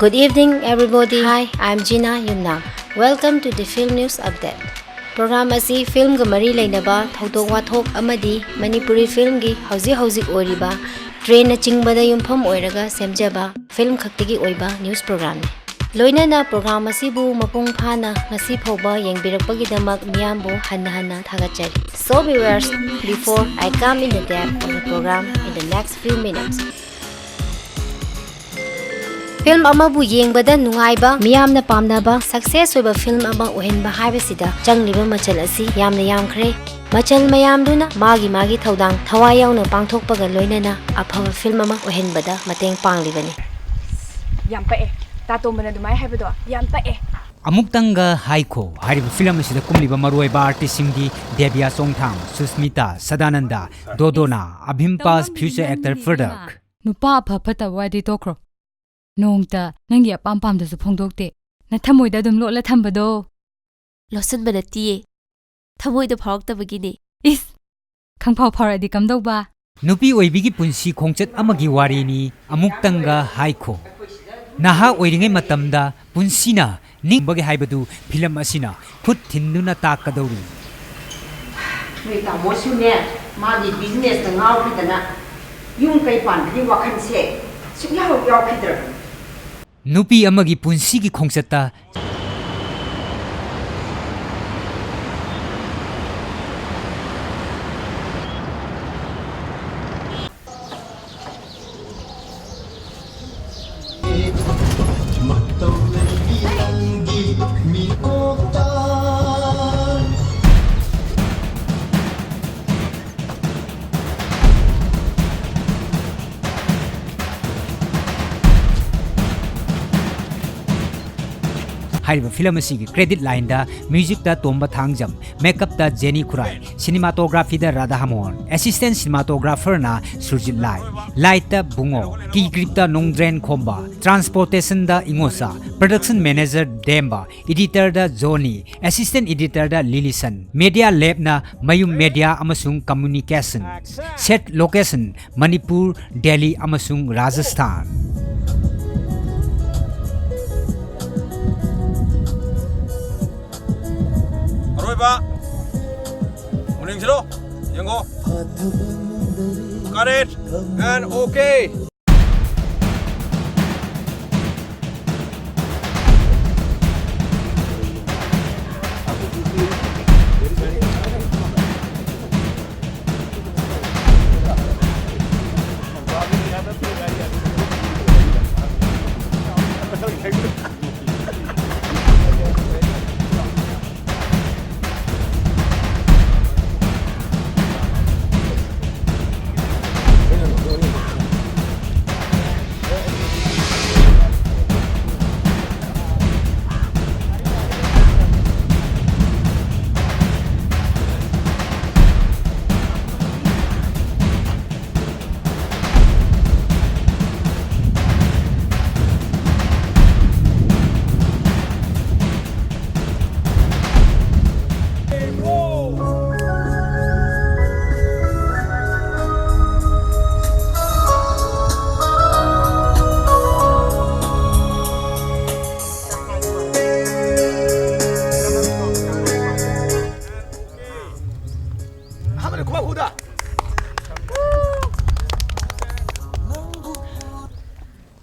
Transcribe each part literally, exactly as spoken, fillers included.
Good evening, everybody. Hi, I'm Gina Yumnam. Welcome to the Film News Update. Program ꯑꯁꯤ ꯐꯤꯜꯝꯒ ꯃꯔꯤ ꯂꯩꯅꯕ ꯊꯧꯗꯣꯛ ꯋꯥꯊꯣꯛ ꯑꯃꯗꯤ ꯃꯅꯤꯄꯨꯔꯤ ꯐꯤꯜꯝꯒꯤ ꯍꯧꯖꯤꯛ ꯍꯧꯖꯤꯛ ꯑꯣꯏꯔꯤꯕ ꯇ꯭ꯔꯦꯟꯅꯆꯤꯡꯕꯗ ꯌꯨꯝꯐꯝ ꯑꯣꯏꯔꯒ ꯁꯦꯝꯖꯕ ꯐꯤꯜꯝ ꯈꯛꯇꯒꯤ ꯑꯣꯏꯕ ꯅ꯭ꯌꯨꯁ ꯄ꯭ꯔꯣꯒ꯭ꯔꯥꯝꯅꯤ꯫ ꯂꯣꯏꯅꯅ ꯄ꯭ꯔꯣꯒ꯭ꯔꯥꯝ ꯑꯁꯤꯕꯨ ꯃꯄꯨꯡ ꯐꯥꯅ ꯉꯁꯤ ꯐꯥꯎꯕ ꯌꯦꯡꯕꯤꯔꯛꯄꯒꯤꯗꯃꯛ ꯃꯤꯌꯥꯝꯕꯨ ꯍꯟꯅ ꯍꯟꯅ ꯊꯥꯒꯠꯆꯔꯤ꯫ So viewers, before I come in the depth of the program in the next few minutes, film ꯑꯃꯕꯨ ꯌꯦꯡꯕꯗ ꯅꯨꯡꯉꯥꯏꯕ, ꯃꯤꯌꯥꯝꯅ ꯄꯥꯝꯅꯕ, ꯁꯛꯁꯦꯁ ꯑꯣꯏꯕ ꯐꯤꯜꯝ ꯑꯃ ꯑꯣꯏꯍꯟꯕ ꯍꯥꯏꯕꯁꯤꯗ ꯆꯪꯂꯤꯕ ꯃꯆꯜ ꯑꯁꯤ ꯌꯥꯝꯅ ꯌꯥꯝꯈ꯭ꯔꯦ꯫ ꯃꯆꯜ ꯃꯌꯥꯝꯗꯨꯅ ꯃꯥꯒꯤ ꯃꯥꯒꯤ ꯊꯧꯗꯥꯡ ꯊꯋꯥꯏ ꯌꯥꯎꯅ ꯄꯥꯡꯊꯣꯛꯄꯒ ꯂꯣꯏꯅꯅ ꯑꯐꯕ ꯐꯤꯜꯝ ꯑꯃ ꯑꯣꯏꯍꯟꯕꯗ ꯃꯇꯦꯡ ꯄꯥꯡꯂꯤꯕꯅꯤ꯫ ꯌꯥꯝ ꯄꯛꯑꯦ꯫ ꯇꯥ ꯇꯣꯝꯕꯅ ꯑꯗꯨꯃꯥꯏꯅ ꯍꯥꯏꯕꯗꯣ ꯌꯥꯝ ꯄꯛꯑꯦ꯫ ꯑꯃꯨꯛꯇꯪꯒ ꯍꯥꯏꯈꯣ ꯍꯥꯏꯔꯤꯕ ꯐꯤꯂꯝ ꯑꯁꯤꯗ ꯀꯨꯝꯂꯤꯕ ꯃꯔꯨꯑꯣꯏꯕ ꯑꯥꯔꯇꯤꯁꯁꯤꯡꯗꯤ ꯗꯦꯕꯤꯌꯥ ꯆꯣꯡꯊꯥꯝ, ꯁꯨꯁꯃꯤꯇꯥ ꯁꯗꯥꯅꯟꯗ, ꯗꯣꯗꯣꯅꯥ, ꯑꯚꯤꯝ ꯄꯥꯁ, ꯐ꯭ꯌꯨꯆꯔ ꯑꯦꯛꯇꯔ ꯐꯔꯗꯛ꯫ ꯅꯨꯄꯥ ꯑꯐ ꯐꯠꯇꯕ ꯋꯥꯗꯤ ꯇꯣꯛꯈ꯭ꯔꯣ꯫ ꯅꯣꯡꯇ ꯅꯪꯒꯤ ꯑꯄꯥꯝ ꯄꯥꯝꯗꯁꯨ ꯐꯣꯡꯗꯣꯛꯇꯦ꯫ ꯅꯊꯃꯣꯏꯗ ꯑꯗꯨꯝ ꯂꯣꯠꯂ ꯊꯝꯕꯗꯣ꯫ ꯂꯣꯠꯁꯤꯟꯕ ꯅꯠꯇꯤꯌꯦ꯫ ꯊꯃꯣꯏꯗ ꯐꯥꯎꯔꯛꯇꯕꯒꯤꯅꯦ꯫ ꯏꯁ! ꯈꯪꯐꯥꯎ ꯐꯥꯎꯔꯛꯑꯗꯤ ꯀꯝꯗꯧꯕ? ꯅꯨꯄꯤ ꯑꯣꯏꯕꯤꯒꯤ ꯄꯨꯟꯁꯤ ꯈꯣꯡꯆꯠ ꯑꯃꯒꯤ ꯋꯥꯔꯤꯅꯤ ꯑꯃꯨꯛꯇꯪꯒ ꯍꯥꯏꯈꯣ꯫ ꯅꯍꯥ ꯑꯣꯏꯔꯤꯉꯩ ꯃꯇꯝꯗ ꯄꯨꯟꯁꯤꯅ ꯅꯤꯡꯕꯒꯦ ꯍꯥꯏꯕꯗꯨ ꯐꯤꯂꯝ ꯑꯁꯤꯅ ꯈꯨꯠ ꯊꯤꯟꯗꯨꯅ ꯇꯥꯛꯀꯗꯧꯔꯤ꯫ ꯅꯣꯏ ꯇꯥꯃꯣꯁꯨꯅꯦ, ꯃꯥꯒꯤ ꯕꯤꯖꯤꯅꯦꯁꯇ ꯉꯥꯎꯈꯤꯗꯅ ꯌꯨꯝ ꯀꯩ ꯄꯥꯟꯕꯒꯤ ꯋꯥꯈꯜꯁꯦ ꯁꯨꯛꯌꯥꯎ ꯌꯥꯎꯈꯤꯗ꯭ꯔꯕꯅꯤ꯫ ꯅꯨꯄꯤ ꯑꯃꯒꯤ ꯄꯨꯟꯁꯤꯒꯤ ꯈꯣꯡꯆꯠꯇ ꯍꯥꯏꯔꯤꯕ ꯐꯤꯂꯝ ꯑꯁꯤꯒꯤ ꯀ꯭ꯔꯦꯗꯤꯠ ꯂꯥꯏꯟꯗ ꯃ꯭ꯌꯨꯖꯤꯛꯇ ꯇꯣꯝꯕ ꯊꯥꯡꯖꯝ, ꯃꯦꯀꯞꯇ ꯖꯦꯅꯤ ꯈꯨꯔꯥꯏ, ꯁꯤꯅꯦꯃꯥꯇꯣꯒ꯭ꯔꯥꯐꯤꯗ ꯔꯥꯙꯥꯃꯣꯍꯟ, ꯑꯦꯁꯤꯁꯇꯦꯟ ꯁꯤꯅꯦꯃꯥꯇꯣꯒ꯭ꯔꯥꯐꯔꯅ ꯁꯨꯔꯖꯤꯠ ꯂꯥꯏ, ꯂꯥꯏꯠꯇ ꯕꯨꯡꯉꯣ, ꯀꯤ ꯒ꯭ꯔꯤꯞꯇ ꯅꯣꯡꯗ꯭ꯔꯦꯟ ꯈꯣꯝꯕ, ꯇ꯭ꯔꯥꯟꯁꯄꯣꯔꯇꯦꯁꯟꯗ ꯏꯉꯣꯆꯥ, ꯄ꯭ꯔꯗꯛꯁꯟ ꯃꯦꯅꯦꯖꯔ ꯗꯦꯝꯕ, ꯏꯗꯤꯇꯔꯗ ꯖꯣꯅꯤ, ꯑꯦꯁꯤꯁꯇꯦꯟ ꯏꯗꯤꯇꯔꯗ ꯂꯤꯂꯤꯁꯟ, ꯃꯦꯗꯤꯌꯥ ꯂꯦꯕꯅ ꯃꯌꯨꯝ ꯃꯦꯗꯤꯌꯥ ꯑꯃꯁꯨꯡ communication, set location Manipur, Delhi ꯑꯃꯁꯨꯡ ꯔꯥꯖꯁꯊꯥꯟ꯫ ꯀ ꯃꯅꯤꯡꯁꯤꯂꯣ, ꯌꯦꯡꯉꯣ꯫ Cut it and okay.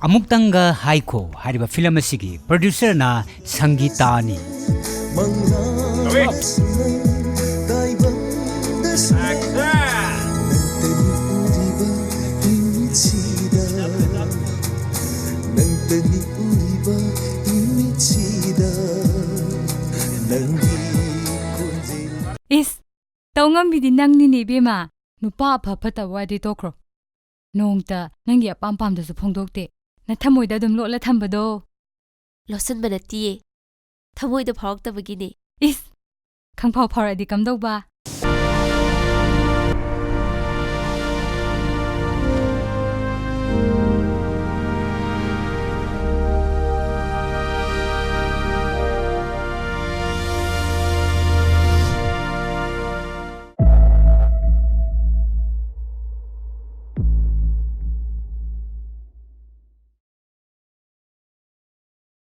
ꯑꯃꯨꯛꯇꯪꯒ ꯍꯥꯏꯈꯣ ꯍꯥꯏꯔꯤꯕ ꯐꯤꯂꯝ ꯑꯁꯤꯒꯤ ꯄ꯭ꯔꯣꯗ꯭ꯌꯨꯁꯔꯅ ꯁꯪꯒꯤꯇꯥꯅꯤ꯫ ꯏꯁ, ꯇꯧ ꯉꯝꯕꯤꯗꯤ ꯅꯪꯅꯤꯅꯦ ꯏꯕꯦꯝꯃ꯫ ꯅꯨꯄꯥ ꯑꯐ ꯐꯠꯇꯕ ꯋꯥꯗꯤ ꯇꯣꯛꯈ꯭ꯔꯣ꯫ ꯅꯣꯡꯇ ꯅꯪꯒꯤ ꯑꯄꯥꯝ ꯄꯥꯝꯗꯁꯨ ꯐꯣꯡꯗꯣꯛꯇꯦ꯫ ꯅꯊꯃꯣꯏꯗ ꯑꯗꯨꯝ ꯂꯣꯠꯂ ꯊꯝꯕꯗꯣ꯫ ꯂꯣꯠꯁꯤꯟꯕ ꯅꯠꯇꯤꯌꯦ꯫ ꯊꯃꯣꯏꯗ ꯐꯥꯎꯔꯛꯇꯕꯒꯤꯅꯦ꯫ ꯏꯁ! ꯈꯪꯐꯥꯎ ꯐꯥꯎꯔꯛꯑꯗꯤ ꯀꯝꯗꯧꯕ?